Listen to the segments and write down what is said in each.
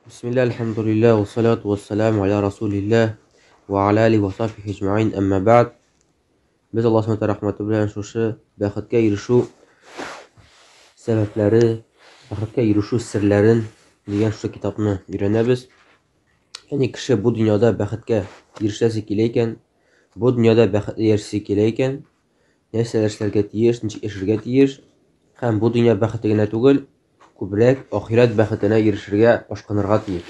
Бисмилла, әлхәмдүлилләһ, вассалату вассаламу аля расулилләһ ва аля алихи ва сахбихи әҗмәгыйн, әмма бәгъд. Без Аллаһ Субхану рәхмәте белән шушы бәхеткә ирешү сәбәпләре, бәхеткә ирешү серләрен дигән шушы китапны өйрәнәбез. Ягъни кеше бу дөньяда бәхеткә ирешәсе килә икән, бу дөньяда бәхетле яшисе килә икән, нәрсәләр эшләргә тиеш, ничек яшәргә тиеш һәм бу дөнья бәхете генә түгел, күбрәк ахирәт бәхетенә ирешергә ашкынырга тиеш.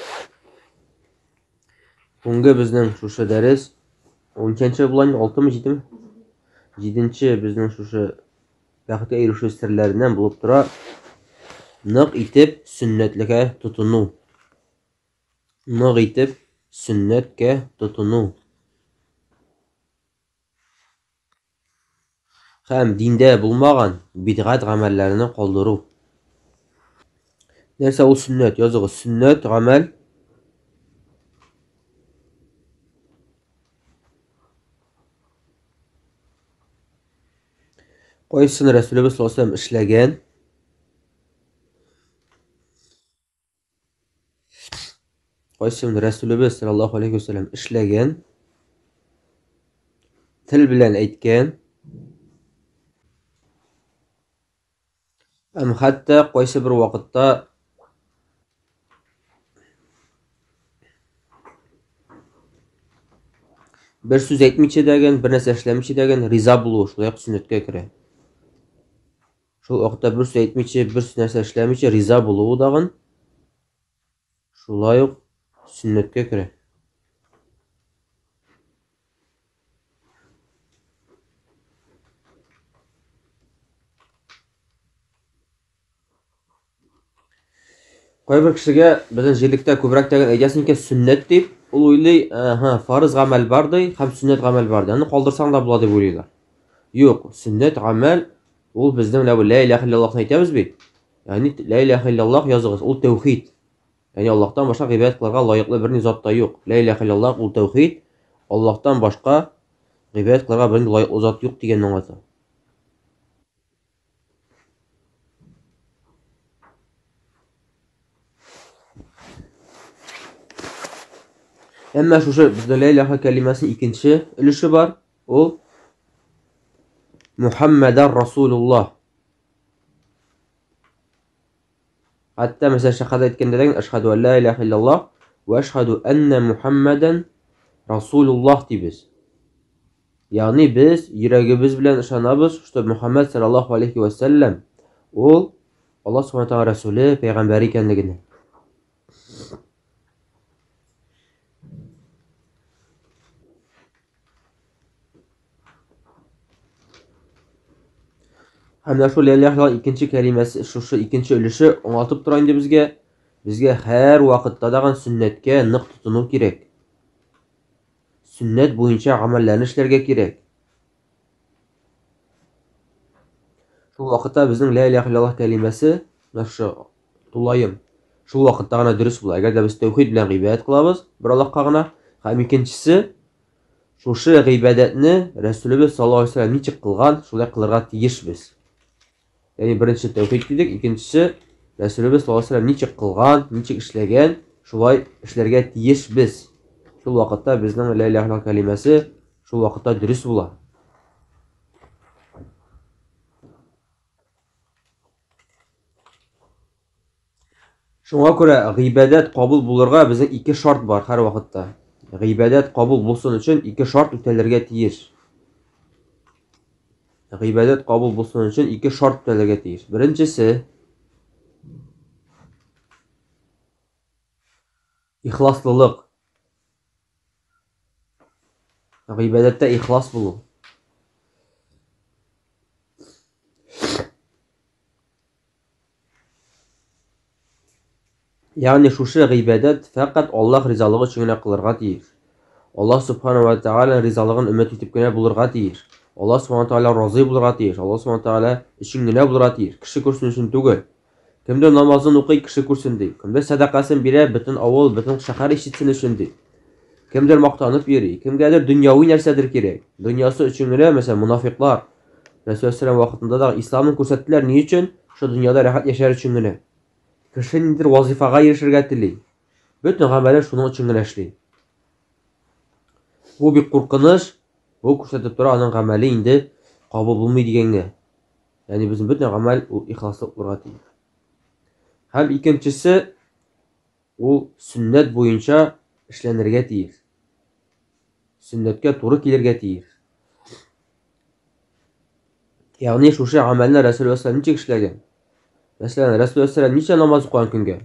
Бүгенге безнең шушы дәрес ул ничәнче була инде? Алтымы, җидеме? Җиденче безнең шушы бәхеткә ирешү серләреннән булып тора. Нык итеп сөннәтлегә тотыну. Нык итеп сөннәткә тотыну. Һәм диндә булмаган бидгать гамәлләрне калдыру. Нәрсә ул сөннәт? Языгыз. Сөннәт гамәл Кайсын Рәсүлебез саллаллаһу алейһи эшләгән? Кайсын Рәсүлебез саллаллаһу алейхи вәсәлләм эшләгән, тел белән әйткән, һәм хәтта кайсы бер вакытта бер сүз әйтмичә дәген, бер нәрсә эшләмичә дәген риза булу шулай ук сөннәткә керә. Шул вакытта бер сүз әйтмичә, бер нәрсә эшләмичә риза булуы дагын шулай ук сөннәткә керә. Кайбер кешегә безнең җирлектә күбрәк тәген әйтәсең икән сөннәт дип, ул уйлый, аһа, фарыз гамәл бар ди һәм сөннәт гамәл бар ди. Аны калдырсаң да була дип уйлыйлар. Юк, сөннәт гамәл ул безнең менә бу ла илаһа иллаллаһны әйтәбез бит. Ягъни ла илаһа иллаллаһ языгыз, ул тәүхид. Ягъни Аллаһтан башка гыйбадәт кылырга лаеклы берни зат та юк. Ла илаһа иллаллаһ ул тәүхид, Аллаһтан башка гыйбадәт кылырга берни лаеклы зат юк дигәнне аңлата. Әмма шушы бездә ла илаһа кәлимәсенең икенче өлеше бар. Ул Мухаммадар Расулуллаһ. Хәтта мәсәлән шәһадәт әйткәндә дә әшһәду ан ла илаһа иллаллаһ ва әшһәду анна Мухаммадан Расулуллаһ дибез. Ягъни без йөрәгебез белән ышанабыз, что Мухаммад саллаллаһу алейхи ва сәлләм ул Аллаһ субхана таала рәсүле, пәйгамбәре икәнлегенә. Һәм менә шул ля икенче кәлимәсе, шушы икенче өлеше аңлатып тора инде безгә. Безгә һәр вакытта дагын сөннәткә нык тотыну кирәк. Сөннәт буенча гамәлләрне эшләргә кирәк. Шул вакытта безнең ля иляха иллаллаһ кәлимәсе, менә шушы тулаем, шул вакытта гына дөрес була. Әгәр дә без тәүхид белән гыйбадәт кылабыз, бер Аллаһка гына, һәм икенчесе, шушы гыйбадәтне Рәсүлебез саллаллаһу алейһи вәсәлләм ничек кылган, шулай кылырга тиешбез. Ягъни беренче тәүхид дидек, икенчесе Рәсүлебез саллаллаһу алейһи вәсәлләм ничек кылган, ничек эшләгән, шулай эшләргә тиешбез. Шул вакытта безнең ла иляһа иллаллаһ кәлимәсе шул вакытта дөрес була. Шуңа күрә гыйбадәт кабул булырга безнең ике шарт бар һәр вакытта. Гыйбадәт кабул булсын өчен ике шарт үтәлергә тиеш. Гыйбадәт кабул булсын өчен ике шарт үтәлергә тиеш. Беренчесе ихласлылык. Гыйбадәттә ихлас булу. Ягъни шушы гыйбадәт фәкать Аллаһ ризалыгы өчен генә кылырга тиеш. Аллаһ субхана ва тәгалә ризалыгын өмет итеп кенә булырга тиеш. Аллаһ субхана тәгалә разый булырга тиеш. Аллаһ субхана тәгалә өчен генә булырга тиеш. Кеше күрсен өчен түгел. Кемдер намазын укый, кеше күрсен ди. Кемдер сәдакасын бирә, бөтен авыл, бөтен шәһәр ишетсен өчен ди. Кемдер мактанып йөри, кемгәдер дөньяви нәрсәдер кирәк. Дөньясы өчен генә, мәсәлән, мунафиклар, Рәсүл алейһиссәлам вакытында да исламны күрсәттеләр. Ни өчен? Шул дөньяда рәхәт яшәр өчен генә. Кеше ниндидер вазифага ирешергә тели. Бөтен гамәлен шуның өчен генә эшли. Бу бик куркыныч, бу күрсәтеп тора аның гамәле инде кабул булмый дигәнгә. Ягъни безнең бөтен гамәл ул ихласлы булырга тиеш. Һәм икенчесе ул сөннәт буенча эшләнергә тиеш. Сөннәткә туры килергә тиеш. Ягъни шушы гамәлне Рәсүл ничек эшләгән? Мәсәлән, Рәсүл ничә намаз укыган көнгә?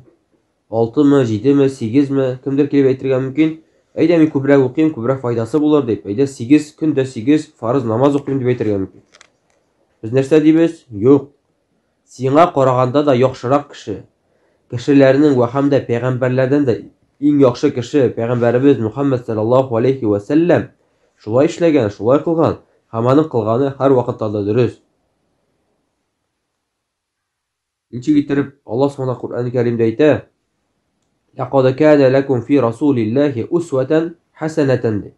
Алтымы, җидеме, сигезме, кемдер килеп әйтергә мөмкин, әйдә мин күбрәк укыйм, күбрәк файдасы булыр дип, әйдә сигез, көн дә сигез фарыз намаз укыйм дип әйтергә мөмкин. Без нәрсә дибез? Юк. Сиңа караганда да яхшырак кеше, кешеләрнең вә һәм дә пәйгамбәрләрдән дә иң яхшы кеше, пәйгамбәребез Мухаммад саллаллаһу алейхи вә сәлләм шулай эшләгән, шулай кылган һәм аның кылганы һәрвакытта да дөрес. Ничек иттереп Аллаһ Субхана Коръән Кәримдә әйтә: "Лакад кана лакум фи расулиллахи усватан хасанатан" ди.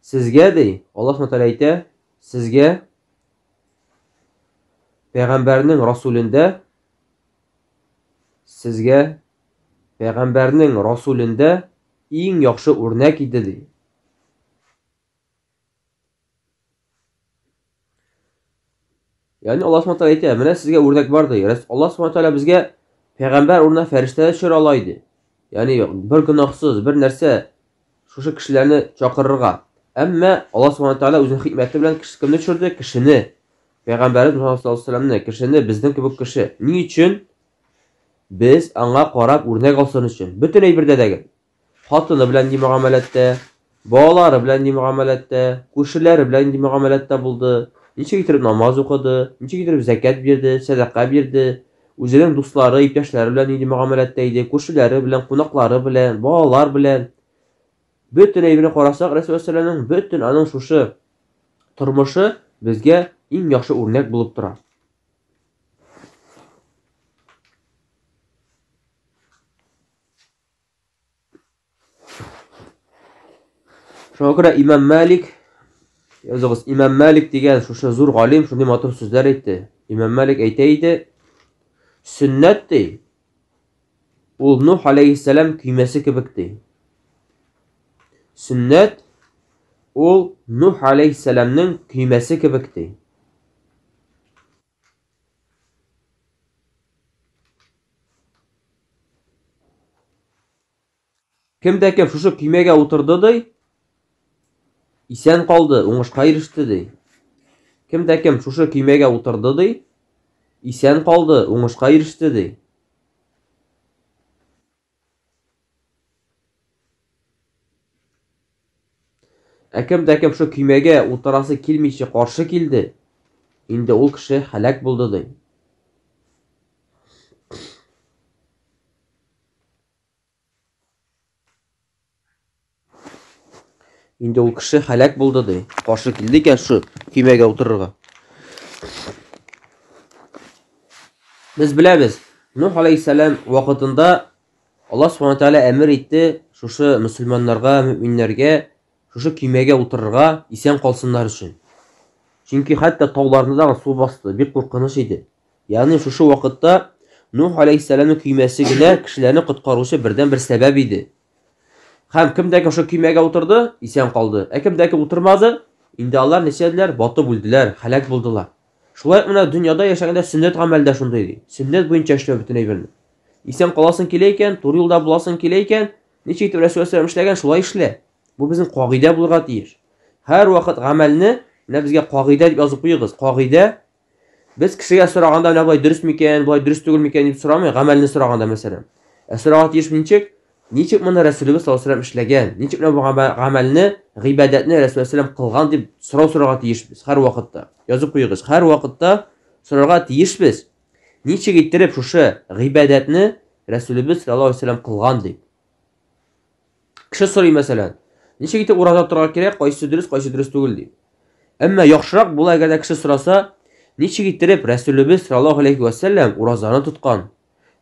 Сезгә ди, Аллаһ Субхана әйтә, сезгә пәйгамбәрнең расулендә сезгә пәйгамбәрнең расулендә иң яхшы үрнәк иде ди. Ягъни Аллаһ Субхану әйтә, менә сезгә үрнәк бар ди. Аллаһ Субхану тәгалә безгә пәйгамбәр урынына фәрештә төшерә ала иде. Ягъни бер гөнаһсыз, бер нәрсә шушы кешеләрне чакырырга. Әмма Аллаһ Субхану тәгалә үзенең хикмәте белән кеше кемне төшерде? Кешене. Пәйгамбәребез Мухаммад саллаллаһу алейһи вәсәлләмне, кешене, безнең кебек кеше. Ни өчен? Без аңа карап үрнәк алсын өчен. Бөтен әйбердә дә. Хатыны белән ни мөгамәләттә, балалары белән ни мөгамәләттә, күршеләре белән нинди мөгамәләттә булды, ничек итеп намаз укыды, ничек итеп зәкят бирде, сәдака бирде, үзенең дуслары, иптәшләре белән нинди мөгамәләттә иде, күршеләре белән, кунаклары белән, балалар белән. Бөтен әйберне карасак, Рәсүл бөтен аның шушы тормышы безгә иң яхшы үрнәк булып тора. Шуңа күрә Имам Малик, языгыз, Имам Малик дигән шушы зур галим шундый матур сүзләр әйтте. Имам Малик әйтә иде, сөннәт ди, ул Нух алейхиссалам көймәсе кебек ди. Сөннәт ул Нух алейхиссаламның көймәсе кебек ди. Кем дә кем шушы көймәгә утырды ди, исән калды, уңышка иреште ди. Кем дә кем шушы көймәгә утырды ди, исән калды, уңышка иреште ди. Ә кем дә кем шул көймәгә утырасы килмичә каршы килде, инде ул кеше һәлак булды ди. Инде ул кеше һәлак булды ди. Каршы килде икән шу көймәгә утырырга. Без беләбез, Нух алейхиссалам вакытында Аллаһ Субхану Тәгалә әмер итте шушы мөселманнарга, мөминнәргә шушы көймәгә утырырга, исән калсыннар өчен. Чөнки хәтта тауларны да су басты, бик куркыныч иде. Ягъни шушы вакытта Нух алейхиссәламның көймәсе генә кешеләрне коткаручы бердән-бер сәбәп иде. Һәм кем дә кем шул көймәгә утырды, исән калды. Ә кем дә кем утырмады, инде алар нишләделәр? Батып үлделәр, һәлак булдылар. Шулай ук менә дөньяда яшәгәндә сөннәт гамәл дә шундый ди. Сөннәт буенча эшләү бөтен әйберне. Исән каласың килә икән, туры юлда буласың килә икән, ничек итеп Рәсүл саллаллаху эшләгән, шулай эшлә. Бу безнең кагыйдә булырга тиеш. Һәрвакыт гамәлне менә безгә кагыйдә дип язып куегыз. Кагыйдә без кешегә сораганда менә болай дөрес микән, болай дөрес түгел микән дип сорамый, гамәлне сораганда мәсәлән. Ә сорарга тиеш ничек? Ничек моны Рәсүлебез саллаллаху алейһи эшләгән? Ничек менә бу гамәлне, гыйбадәтне Рәсүл саллаллаху кылган дип сорау сорарга тиешбез һәрвакытта. Язып куегыз. Һәрвакытта сорарга тиешбез. Ничек иттереп шушы гыйбадәтне Рәсүлебез саллаллаһу алейһи вәсәлләм кылган дип. Кеше сорый мәсәлән, ничек итеп ураза торырга кирәк, кайсы дөрес, кайсы дөрес түгел дип. Әмма яхшырак була, әгәр дә кеше сораса, ничек иттереп Рәсүлебез саллаллаһу алейһи вәсәлләм уразаны тоткан?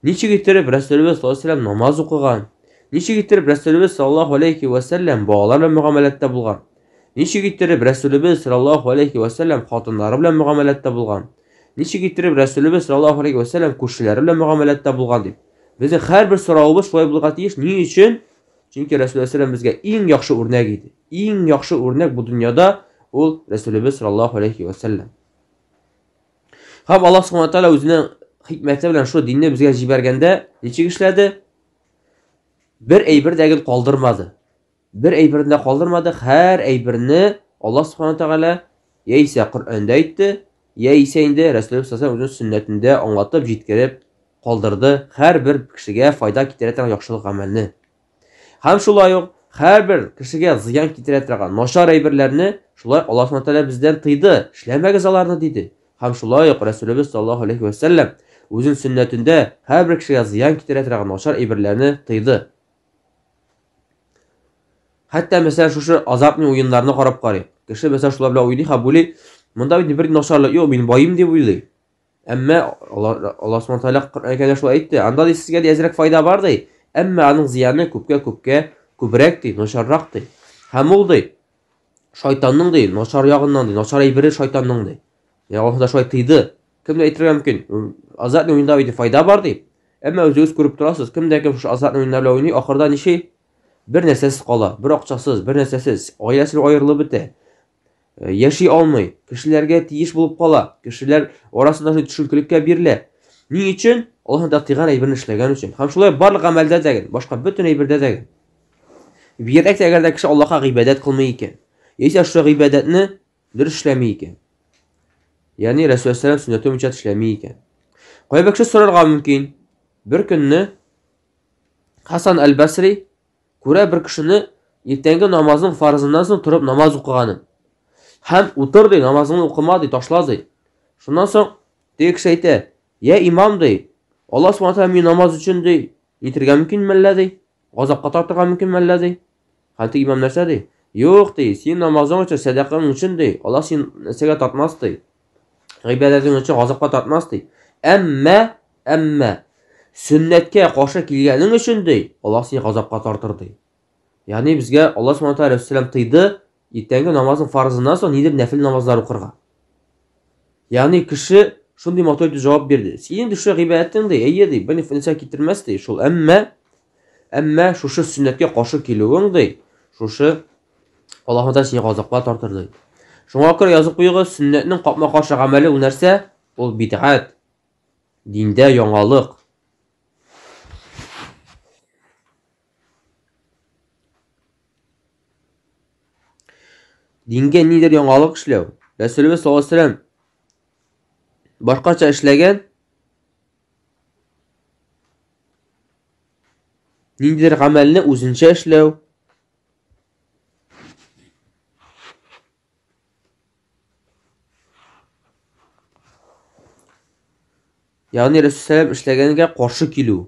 Ничек иттереп Рәсүлебез саллаллаһу алейһи вәсәлләм намаз укыган? Ничек иттереп Рәсүлебез саллаллаһу алейһи вәсәлләм балалар белән мөгамәләттә булган? Ничек иттереп Рәсүлебез саллаллаһу алейһи вәсәлләм хатыннары белән мөгамәләттә булган? Ничек иттереп Рәсүлебез саллаллаһу алейһи вә сәлләм күршеләре белән мөгамәләттә булган дип. Безнең һәрбер соравыбыз шулай булырга тиеш. Ни өчен? Чөнки Рәсүл саллаллаху безгә иң яхшы үрнәк иде. Иң яхшы үрнәк бу дөньяда ул Рәсүлебез саллаллаху алейхи ва сәлләм. Һәм Аллаһ субхана тааля үзенең хикмәте белән шул динне безгә җибәргәндә ничек эшләде? Бер әйбер дә гел калдырмады. Бер әйберне дә калдырмады, һәр әйберне Аллаһ субхана тәгалә яисә Коръәндә әйтте, яисә инде Рәсүлебез саллаллаху үзенең сөннәтендә аңлатып, җиткереп калдырды һәрбер кешегә файда китерә торган яхшылык гамәлне. Һәм шулай ук һәрбер кешегә зыян китерә торган начар әйберләрне шулай Аллаһ субхана тәгалә бездән тыйды, эшләмәгез аларны диде. Һәм шулай ук Рәсүлебез саллаллаху алейхи ва сәлләм үзенең сөннәтендә һәрбер кешегә зыян китерә торган начар әйберләрне тыйды. Хәтта мәсәлән шушы азартный уеннарны карап карыйк. Кеше мәсәлән шулар белән уйный һәм уйлый, монда бит бер начарлык юк, мин байым дип уйлый. Әмма Аллаһ Субхану тәгалә Коръән Кәримдә шулай әйтте. Анда ди сезгә ди әзрәк файда бар ди. Әмма аның зыяны күпкә күпкә күбрәк ди, начаррак ди. Һәм ул ди шайтанның ди, начар ягыннан ди, начар әйбере шайтанның ди. Я Аллаһ да шулай тыйды. Кемдер әйтергә мөмкин, азартный уенда бит файда бар дип. Әмма үзегез күреп торасыз, кем дә кем шушы азартный уеннар белән уйный, ахырда ничи? Бер нәрсәсез кала, бер акчасыз, бер нәрсәсез, гаиләсе аерылып бетә. Яши алмый, кешеләргә тиеш булып кала, кешеләр арасында шул төшенкелеккә бирелә. Ни өчен? Аллаһ да тыйган әйберне эшләгән өчен. Һәм шулай барлык гамәлдә дә, башка бөтен әйбердә дә. Бигрәк тә әгәр дә кеше Аллаһка гыйбадәт кылмый икән, яисә шушы гыйбадәтне дөрес эшләми икән. Ягъни Рәсүл саллаллаху сөннәте буенча эшләми икән. Кайбер кеше сорарга мөмкин. Бер көнне Хасан әл-Басри күрә бер кешене иртәнге намазның фарызыннан соң торып намаз укыганын. Һәм утыр ди, намазыңны укыма ди, ташла ди. Шуннан соң теге кеше әйтә, "Я имам ди, Аллаһ субхана тәгалә мине намаз өчен ди, нитергә мөмкин мәллә ди? Газапка тартырга мөмкин мәллә ди?" Һәм теге имам нәрсә ди? Юк ди, син намазың өчен, сәдакаң өчен ди, Аллаһ син нәрсәгә тартмас ди. Гыйбадәтең өчен газапка тартмас ди. Әмма, әмма сөннәткә каршы килгәнең өчен ди, Аллаһ сине газапка тартыр ди. Ягъни безгә Аллаһ субхана тәгалә Рәсүләм тыйды, иртәнге намазның фарызыннан соң нидер нәфил намазлар укырга. Ягъни кеше шундый матур итеп җавап бирде. Синең шушы гыйбадәтең ди, әйе ди, бер нәрсә китермәс ди, шул әмма әмма шушы сөннәткә каршы килүең ди, шушы Аллаһ Тәгалә сине газапка тартыр ди. Шуңа күрә язып куегыз, сөннәтнең капма-каршы гамәле ул нәрсә? Ул бидгать. Диндә яңалык. Дингә нидер яңалык эшләү. Рәсүлебез саллаллаһу алейһи вәсәлләм башкача эшләгән, ниндидер гамәлне үзенчә эшләү. Ягъни Рәсүл эшләгәнгә каршы килү.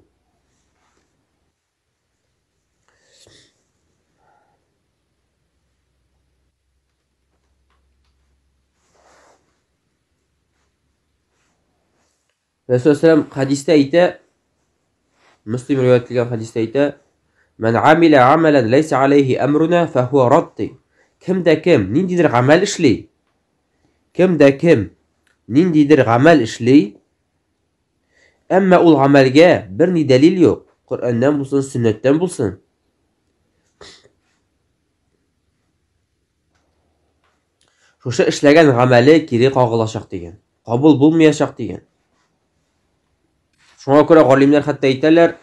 Рәсүл хәдистә әйтә, Мөслим риваять кылган хәдистә әйтә, Мән амиля амалан ләйсә алейхи әмруна фәһуа радд. Кем дә кем ниндидер гамәл эшли, кем дә кем ниндидер гамәл эшли, әмма ул гамәлгә берни дәлил юк, Коръәннән булсын, сөннәттән булсын. Шушы эшләгән гамәле кире кагылачак дигән. Кабул булмаячак дигән. Шуңа күрә галимнәр хәтта әйтәләр,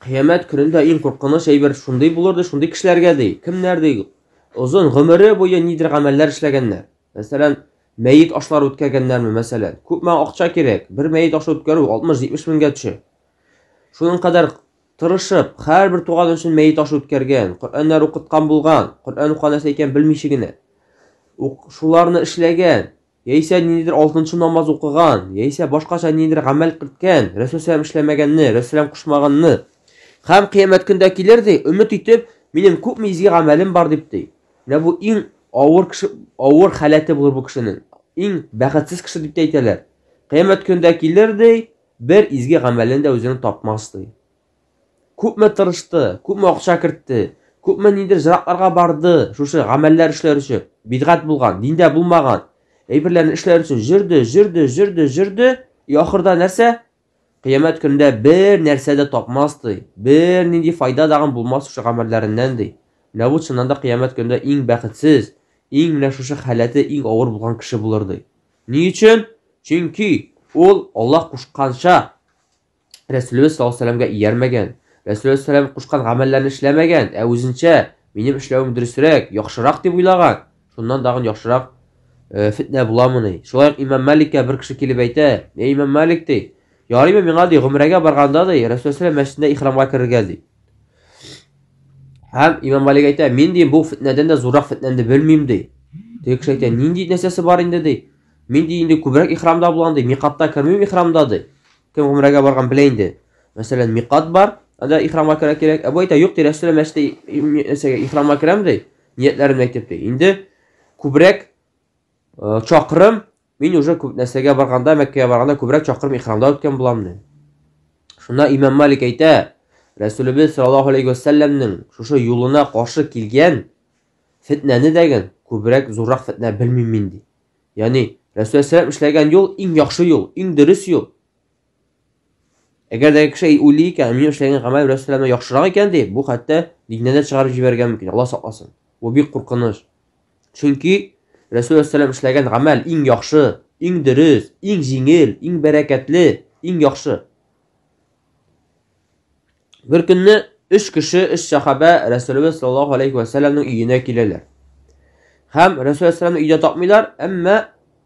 кыямәт көнендә иң куркыныч әйбер шундый булыр ди, шундый кешеләргә ди. Кемнәр ди? Озын гомере буе нидер гамәлләр эшләгәннәр. Мәсәлән, мәет ашлары үткәргәннәрме, мәсәлән. Күпме акча кирәк? Бер мәет ашы үткәрү 60-70 меңгә төшә. Шуның кадәр тырышып, һәрбер туган өчен мәет ашы үткәргән, Коръәннәр укыткан булган, Коръән укыган нәрсә икән белмичә генә. Ук, шуларны эшләгән, яисә ниндидер алтынчы намаз укыган, яисә башкача ниндидер гамәл керткән, Рәсүл сәлам эшләмәгәнне, Рәсүл сәлам кушмаганны. Һәм кыямәт көндә килер ди, өмет итеп, минем күпме изге гамәлем бар дип ди. Менә бу иң авыр кеше, авыр халәте булыр бу кешенең. Иң бәхетсез кеше дип тә әйтәләр. Кыямәт көндә килер ди, бер изге гамәлен дә үзенең тапмас ди. Күпме тырышты, күпме акча кертте, күпме ниндидер зиратларга барды, шушы гамәлләр эшләр өчен, бидгать булган, диндә булмаган әйберләрне эшләр өчен җөрде, җөрде, җөрде, җөрде, и ахырда нәрсә? кыямәт көнендә бер нәрсә дә тапмас ди. Бернинди файда дагын булмас шушы гамәлләреннән ди. Менә бу чыннан да кыямәт көнендә иң бәхетсез, иң менә шушы халәте иң авыр булган кеше булыр ди. Ни өчен? Чөнки ул Аллаһ кушканча Рәсүлебез саллаллаһу алейһи вәсәлләмгә иярмәгән, Рәсүлебез саллаллаһу кушкан гамәлләрне эшләмәгән, ә үзенчә минем эшләвем дөресрәк, яхшырак дип уйлаган. Шуннан тагын яхшырак фитнә буламыни? Шулай ук имам Маликка бер кеше килеп әйтә: "Эй имам Малик, ди, ярыймы миңа, ди, гомрәгә барганда, ди, Рәсүлебез мәчетендә ихрамга керергә, ди. Һәм имам Малик әйтә: "Мин, ди, бу фитнәдән дә зуррак фитнәне белмим, ди. Теге кеше әйтә: "Нинди нәрсәсе бар инде, ди? Мин, ди, инде күбрәк ихрамда булам, ди, микатта кермим ихрамда, ди. Кем гомрәгә барган белә инде. Мәсәлән, микат бар, анда ихрамга керә кирәк. Ә бу әйтә, юк, ди, Рәсүл мәчеттә ихрамга керәм, ди. Ниятләремне әйтеп, ди. Инде күбрәк чакрым, мин уже күп нәрсәгә барганда, Мәккәгә барганда күбрәк чакрым ихрамда үткән булам, ди. Шунда имам Малик әйтә, Рәсүлебез саллаллаһу алейһи вәсәлләмнең шушы юлына каршы килгән фитнәне дәген күбрәк зуррак фитнә белмим мин, ди. Ягъни Рәсүл сәлам эшләгән юл иң яхшы юл, иң дөрес юл. Әгәр дә кеше уйлый икән, мин эшләгән гамәл Рәсүл сәламнән яхшырак икән дип, бу хәтта диннән дә чыгарып җибәрергә мөмкин. Алла сакласын. Бу бик куркыныч. Чөнки Рәсүл сәлам эшләгән гамәл иң яхшы, иң дөрес, иң җиңел, иң бәрәкәтле, иң яхшы. Бер көнне өч кеше, өч сәхабә Рәсүлебез саллаллаһу алейхи ва сәлламның өенә киләләр. Һәм Рәсүл саллаллаһу өйдә тапмыйлар, әмма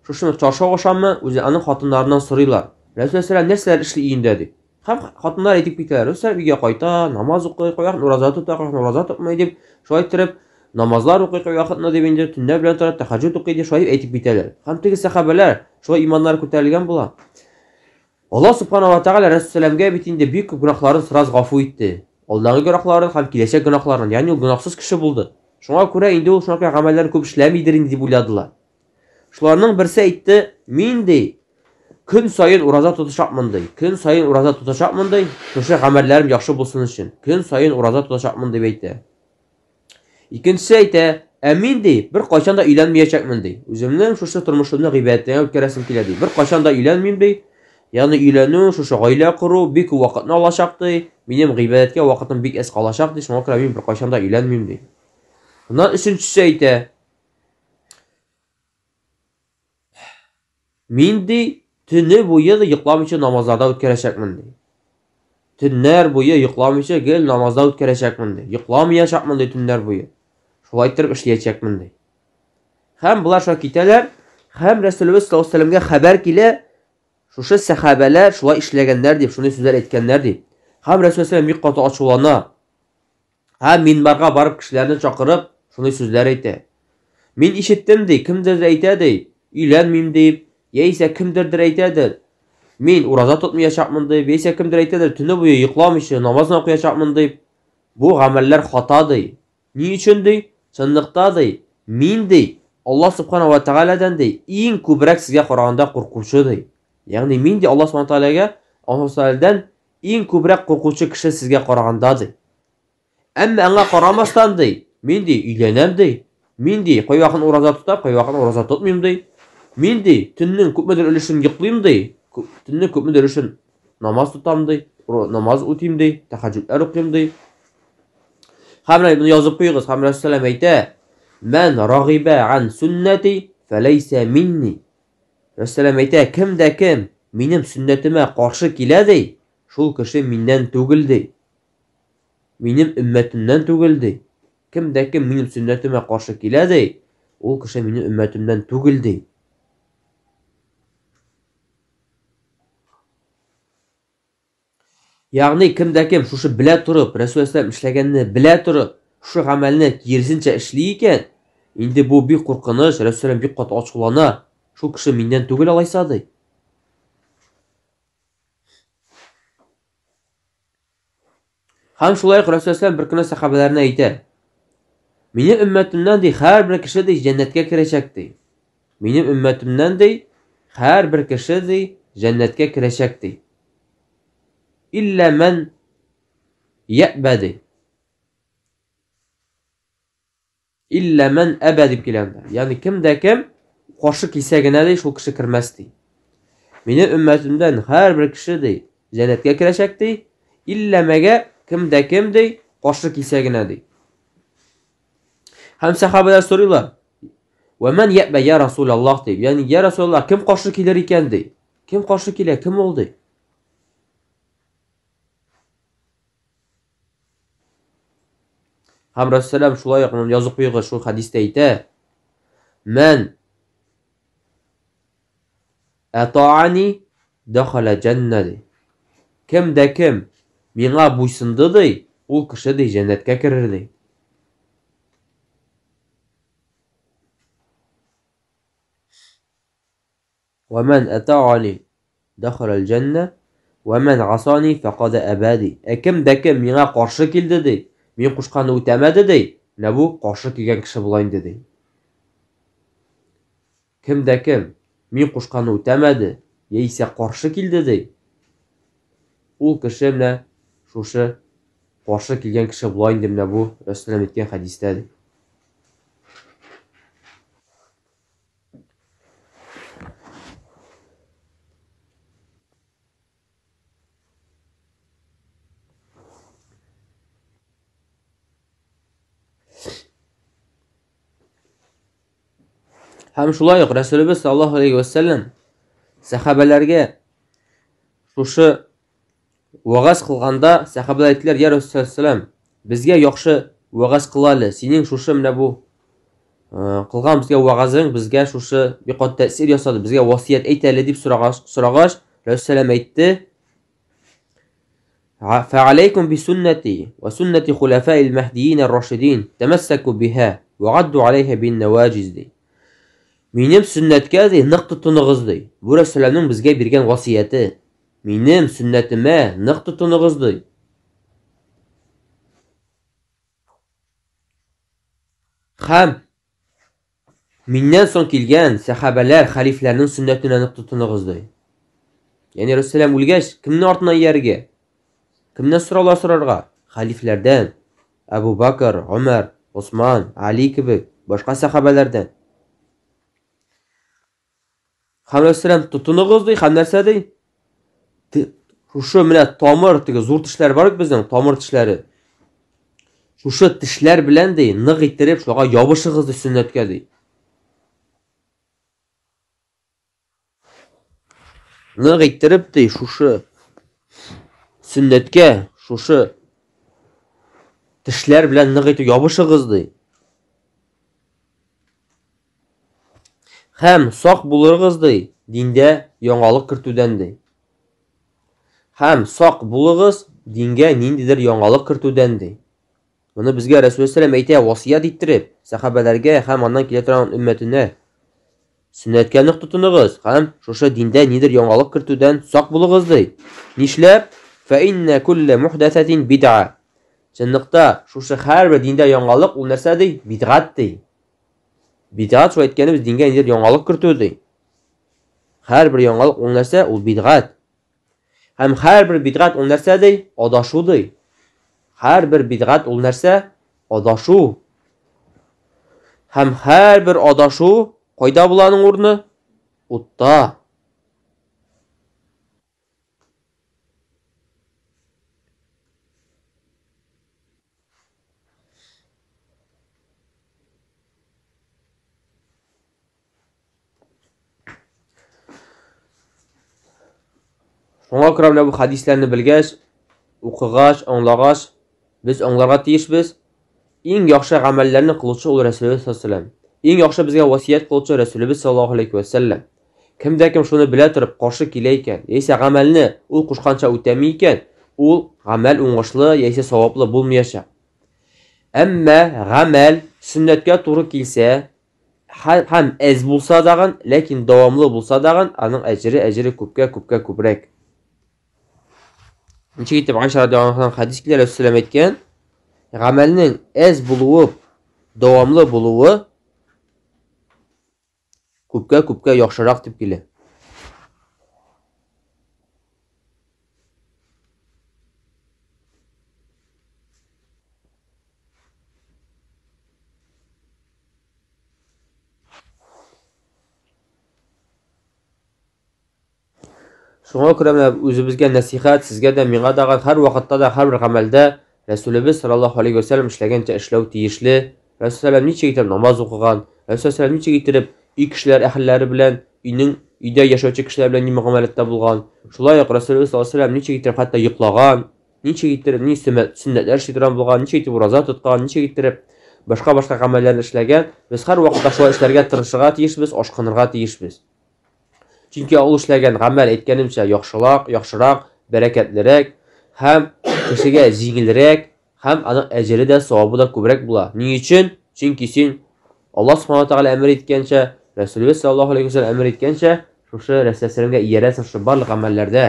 шушы чаршау ашамы, үзе аның хатыннарыннан сорыйлар. Рәсүл саллаллаһу нәрсәләр эшли өендә дип. Һәм хатыннар әйтеп китәләр. Рәсүл өйгә кайта, намаз укый, кайвакыт ураза тота, кайвакыт ураза тотмый дип, шулай иттереп намазлар укый кайвакытны дип инде төнлә белән тора, тәһәҗҗүд укый дип шулай әйтеп китәләр. Һәм теге сәхабәләр шулай иманнары күтәрелгән була. Аллаһ Субхана ва Тәгалә Рәсүл бит инде бик күп гөнаһларын сразу гафу итте. Алдагы гөнаһларын һәм киләчәк гөнаһларын, ягъни ул гөнаһсыз кеше булды. Шуңа күрә инде ул шуңа күрә гамәлләрен күп эшләмидер инде дип уйладылар. Шуларның берсе әйтте, мин ди, көн саен ураза тотачакмын ди. Көн саен ураза тотачакмын ди, шушы гамәлләрем яхшы булсын өчен. Көн саен ураза тотачакмын дип әйтә. Икенчесе әйтә, ә мин ди, бер кайчан да өйләнмәячәкмен ди. Үземнең шушы тормышымны гыйбадәттә үткәрәсем килә ди. Бер кайчан да өйләнмим ди. Ягъни өйләнү, шушы гаилә кору бик күп вакытны алачак ди. Минем гыйбадәткә вакытым бик әз калачак ди. Шуңа күрә мин бер кайчан да өйләнмим ди. Аннан өченчесе әйтә, Мин ди, төне буе да йокламыйча намазларда үткәрәчәкмен ди. Төннәр буе йокламыйча гел намазда үткәрәчәкмен ди. Йокламаячакмын ди төннәр буе. Шулай иттереп эшләячәкмен ди. Һәм болар шулай китәләр. Һәм Рәсүлебез саллаллаһу алейһи вәсәлләмгә хәбәр килә, шушы сәхабәләр шулай эшләгәннәр дип, шундый сүзләр әйткәннәр дип. Һәм Рәсүл бик каты ачулана. Һәм минбарга барып кешеләрне чакырып, шундый сүзләр әйтә. Мин ишеттем, ди, кемдердер әйтә, ди, өйләнмим дип, яисә кемдердер әйтәдер, мин ураза тотмаячакмын дип, яисә кемдер әйтәдер, төне буе йокламыйча намаз укыячакмын дип. Бу гамәлләр хата, ди. Ни өчен, ди? Чынлыкта, ди, мин, ди, Аллаһ субхана ва тәгаләдән, ди, иң күбрәк сезгә караганда куркучы, ди. Ягъни мин, ди, Аллаһ субхана тәгаләгә, Аллаһ тәгаләдән иң күбрәк куркучы кеше сезгә караганда, ди. Әмма аңа карамастан, ди, мин, ди, өйләнәм, ди. Мин, ди, кайвакыт ураза тотам, кайвакыт ураза тотмыйм, ди. Мин, ди, төннең күпмедер өлешен йоклыйм, ди. Төннең күпмедер өлешен намаз тотам, ди. Намаз үтим, ди. Тәһәҗҗүдләр укыйм, ди. Һәм менә моны язып куегыз. Һәм Рәсүл әйтә: "Мән рагыйбә ан суннати фәләйсә минни." Рәсүл әйтә: "Кем дә кем минем сөннәтемә каршы килә, ди, шул кеше миннән түгел, ди. Минем өммәтемнән түгел, ди. Кем дә кем минем сөннәтемә каршы килә, ди, ул кеше минем өммәтемнән түгел, ди. Ягъни кем дә кем шушы белә торып, Рәсүл әсләм эшләгәнне белә торып, шушы гамәлне киресенчә эшли икән, инде бу бик куркыныч, Рәсүл бик каты ачулана. Шул кеше миннән түгел алайса, ди. Һәм шулай ук Рәсүл әсләм бер көнне сәхабәләренә әйтә: Минем өммәтемнән ди һәрбер кеше ди җәннәткә керәчәк ди. Минем өммәтемнән ди һәрбер кеше ди җәннәткә керәчәк ди. Илля мән я'ба ди. Илля мән әбә дип килә анда. Ягъни кем дә кем каршы килсә генә ди, шул кеше кермәс ди. Минем өммәтемдән һәрбер кеше ди җәннәткә керәчәк ди. Иллә мәгә кем дә кем ди, каршы килсә генә ди. Һәм сәхабәләр сорыйлар: "Вә ман я'ба я Расулаллаһ?" дип. Ягъни, я Расулаллаһ, кем каршы килер икән ди? Кем каршы килә, кем ул ди? Һәм Расулаллаһ шулай ук язып куйган шул хәдистә әйтә: "Мән Атаани дахаля җәннә ди. Кем дә кем миңа буйсынды ди, ул кеше ди җәннәткә керер ди. Вә мән атаани дахаля җәннә, вә мән асани фәкад әбә ди. Ә кем дә кем миңа каршы килде ди, мин кушканны үтәмәде ди, менә бу каршы килгән кеше була инде ди. Кем дә кем мин кушканны үтәмәде, яисә каршы килде, ди, ул кеше менә шушы каршы килгән кеше була инде менә бу Рәсүлем әйткән хәдистә, ди. Һәм шулай ук Рәсүлебез саллаллаһу алейхи ва сәлләм сәхабәләргә шушы вәгазь кылганда сәхабәләр әйттеләр, я Рәсүләлләһ, безгә яхшы вәгазь кыл әле, синең шушы менә бу кылган безгә вәгазең безгә шушы бик каты тәэсир ясады, безгә васыять әйт әле дип сорагач, сорагач, Рәсүләлләһ әйтте, فعليكم بسنتي وسنة خلفاء المهديين الراشدين تمسكوا بها وعدوا عليها بالنواجز ди. Минем сөннәткә ди нык тотыныгыз ди. Бу Рәсүләнең безгә биргән васыяте. Минем сөннәтемә нык тотыныгыз ди. Һәм Миннән соң килгән сәхабәләр, хәлифләрнең сөннәтенә нык тотыныгыз, ди. Ягъни Рәсүләм үлгәч, кемнең артыннан иярергә? Кемнән сораулар сорарга? Хәлифләрдән. Әбу Бакр, Гомәр, Усман, Али кебек башка сәхабәләрдән. Һәм Рәсүләм тотыныгыз ди, һәм нәрсә ди? Шушы менә тамыр, теге зур тешләр бар бит безнең, тамыр тешләре. Шушы тешләр белән ди, нык иттереп шуга ябышыгыз ди сөннәткә ди. Нык иттереп ди, шушы сөннәткә, шушы тешләр белән нык итеп ябышыгыз ди. Һәм сак булыргыз, ди, диндә яңалык кертүдән, ди. Һәм сак булыгыз дингә ниндидер яңалык кертүдән, ди. Моны безгә Рәсүл сәлам әйтә, васыять иттереп, сәхабәләргә һәм аннан килә торган өммәтенә. Сөннәткә нык тотыныгыз һәм шушы диндә нидер яңалык кертүдән сак булыгыз, ди. Нишләп? Фә иннә күллә мухдәсәтин бид'a. Чынлыкта, шушы һәрбер диндә яңалык ул нәрсә ди? Бидгать ди. Бидгать шул әйткәнебез дингә нидер яңалык кертү ди. Һәрбер яңалык ул нәрсә? Ул бидгать. Һәм һәрбер бидгать ул нәрсә ди? Адашу ди. Һәрбер бидгать ул нәрсә? Адашу. Һәм һәрбер адашу кайда була аның урыны? Утта. Шуңа күрә менә бу хәдисләрне белгәч, укыгач, аңлагач, без аңларга тиешбез. Иң яхшы гамәлләрне кылучы ул Рәсүлебез саллаллаһу алейһи Иң яхшы безгә васият кылучы Рәсүлебез саллаллаһу алейһи вә сәлләм. Кем дә кем шуны белә торып каршы килә икән, яисә гамәлне ул кушканча үтәми икән, ул гамәл уңышлы яисә саваплы булмаячак. Әмма гамәл сөннәткә туры килсә, һәм әз булса дагын, ләкин дәвамлы булса дагын, аның әҗере әҗере күпкә күпкә күбрәк. Ничек итеп Айша радиаллаһу анһадан хәдис килә, Рәсүлем әйткән, гамәлнең әз булуы, дәвамлы булуы күпкә күпкә яхшырак дип килә. Шуңа күрә менә үзебезгә нәсихәт, сезгә дә, миңа да һәр вакытта да, һәрбер гамәлдә Рәсүлебез саллаллаһу алейһи ва сәлләм эшләгәнчә эшләү тиешле. Рәсүл сәлләм ничек итеп намаз укыган, Рәсүл сәлләм ничек итеп өй кешеләр әһелләре белән, өйнең өйдә яшәүче кешеләр белән ни мөгамәләттә булган. Шулай ук Рәсүлебез саллаллаһу алейһи ва сәлләм ничек итеп хәтта йоклаган, ничек итеп ни сөннәтләр эшли торган булган, ничек итеп ураза тоткан, ничек итеп башка-башка гамәлләрне эшләгән. Без һәрвакытта шулай эшләргә тырышырга тиешбез, ашкынырга тиешбез. Чөнки ул эшләгән гамәл, әйткәнемчә, яхшылак, яхшырак, бәрәкәтлерәк һәм кешегә җиңелрәк һәм аның әҗере дә, савабы да күбрәк була. Ни өчен? Чөнки син Аллаһ Субхану Тәгалә әмер иткәнчә, Рәсүлебез саллаллаһу алейһи вәсәлләм әмер иткәнчә, шушы Рәсүлгә иярәсең шушы барлык гамәлләрдә.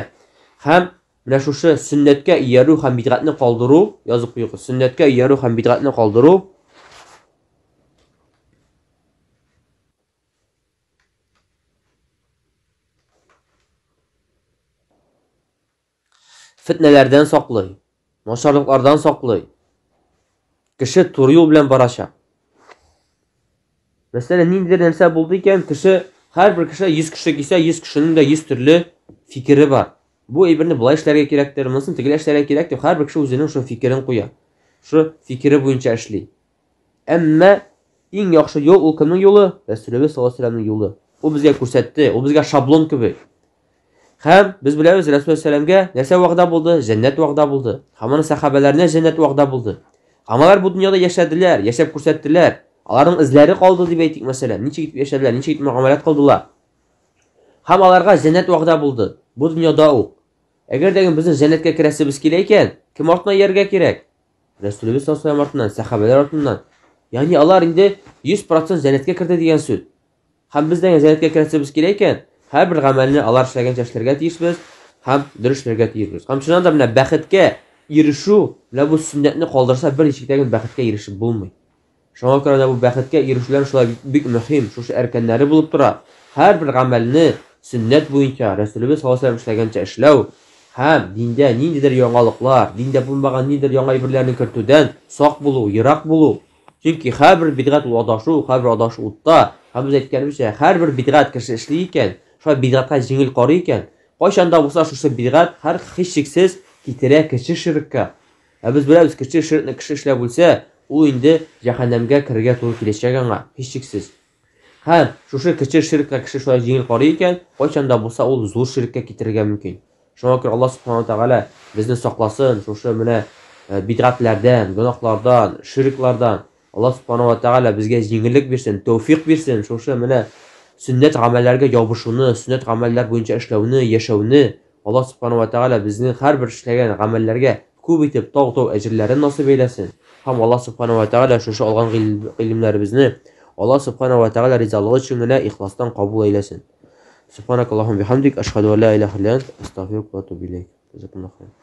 Һәм менә шушы сөннәткә иярү һәм бидгатьне калдыру, язып куегыз, сөннәткә иярү һәм бидгатьне калдыру Фетнәләрдән саклый, начарлыклардан саклый. Кеше туры юл белән барачак. Мәсәлән, ниндидер нәрсә булды икән, кеше, һәрбер кеше 100 кеше килсә, 100 кешенең дә 100 төрле фикере бар. Бу әйберне болай эшләргә кирәктер, монысын тегеләй эшләргә кирәк дип, һәрбер кеше үзенең шул фикерен куя. Шул фикере буенча эшли. Әмма иң яхшы юл ул кемнең юлы? Рәсүлебез саллаллаһу алейһи вәсәлләмнең юлы. Ул безгә күрсәтте, ул безгә шаблон кебек. Һәм без беләбез, Рәсүл сәламгә нәрсә вәгъдә булды? Җәннәт вәгъдә булды. Һәм аның сәхабәләренә җәннәт вәгъдә булды. Һәм алар бу дөньяда яшәделәр, яшәп күрсәттеләр. Аларның эзләре калды дип әйтик, мәсәлән, ничек итеп яшәделәр, ничек итеп мөгамәләт кылдылар. Һәм аларга җәннәт вәгъдә булды. Бу дөньяда ук. Әгәр дә безнең җәннәткә керәсебез килә икән, кем артына иярергә кирәк? Рәсүлебез саллаллаһу алейһи артыннан, сәхабәләр артыннан. Ягъни алар инде 100% җәннәткә керде дигән сүз. Һәм без дә җәннәткә керәсебез килә икән, һәрбер гамәлне алар эшләгәнчә эшләргә тиешбез һәм дөрес эшләргә тиешбез. Һәм чыннан да менә бәхеткә ирешү, менә бу сөннәтне калдырса, берничек тә бәхеткә ирешеп булмый. Шуңа күрә дә бу бәхеткә ирешүләр шулай бик мөһим, шушы әркәннәре булып тора. Һәрбер гамәлне сөннәт буенча, Рәсүлебез саллаллаһу алейһи ва сәлләм эшләгәнчә эшләү һәм диндә ниндидер яңалыклар, диндә булмаган ниндидер яңа әйберләрне кертүдән сак булу, ерак булу. Чөнки һәрбер бидгать ул адашу, һәрбер адашу утта. Һәм без әйткәнебезчә, һәрбер бидгать кеше эшли икән, шулай бидгатька җиңел карый икән, кайчан да булса шушы бидгать һәр һичшиксез китерә кече ширккә. Ә без беләбез, кече ширкне кеше эшләп үлсә, ул инде җәһәннәмгә керергә туры киләчәк аңа, һичшиксез. Һәм шушы кече ширккә кеше шулай җиңел карый икән, кайчан да булса ул зур ширккә китерергә мөмкин. Шуңа күрә Аллаһ Субхану Тәгалә безне сакласын шушы менә э, бидгатләрдән, гөнаһлардан, ширклардан. Аллаһ Субхану ва Тәгалә безгә җиңеллек бирсен, тәүфик бирсен, шушы менә сөннәт гамәлләргә ябышуны, сөннәт гамәлләр буенча эшләүне, яшәүне Аллаһ Субхану ва Тәгалә безнең һәрбер эшләгән гамәлләргә күп итеп тау-тау әҗерләрен насыйп әйләсен. Һәм Аллаһ Субхану ва Тәгалә шушы алган гыйлемнәребезне Аллаһ Субхану ва Тәгалә ризалыгы өчен генә ихластан кабул әйләсен. Субханакаллаһумма бихамдик, ашһаду ан ла илаһа илля ант, астагфирука ва атубу иләйк. Җазакаллаһу хайран.